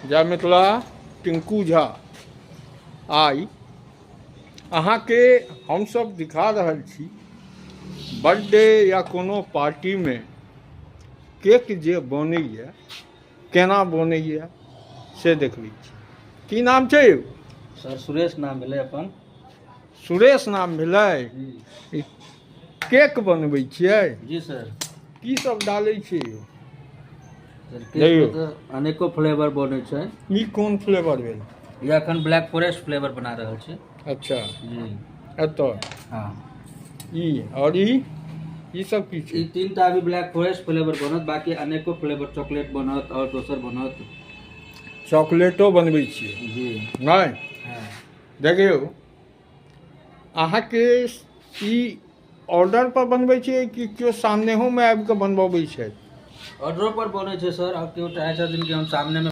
जय मिथिला। टिंकू झा आइ अहाँके हमसभ दिखा रहल छी बर्थडे या कोनो पार्टीमे केक जे बनैए, केना बनैए से देखबै छी। की नाम छै यौ? सर, सुरेश नाम भेलै अपन। सुरेश नाम भेलै। जी। ई केक बनबै छियै? जी सर। की सब डालै छियै यौ? सर, जइयौ। केकमे तऽ अनेको फ्लेवर बनै छै। ई कोन फ्लेवर भेल? ई एखन ब्लैक फॉरेस्ट फ्लेवर बना रहल छी। जी। एतऽ? हँ। ई आओर ई ई सब की छै? ई तीन टा अभी ब्लैक फॉरेस्ट फ्लेवर बनत, बाकी अनेको फ्लेवर, चॉकलेट बनत आओर दोसर बनत। चॉकलेटो बनबै छियै? जी। नहि? हँ। देखियौ, अहाँके ई ऑर्डर पर बनबै छियै कि केओ सामनेहोमे आबि कऽ बनबबै छथि? ऑर्डरो पर बनै छै सर, आओर केओ चाहै छथिन कि हम सामनेमे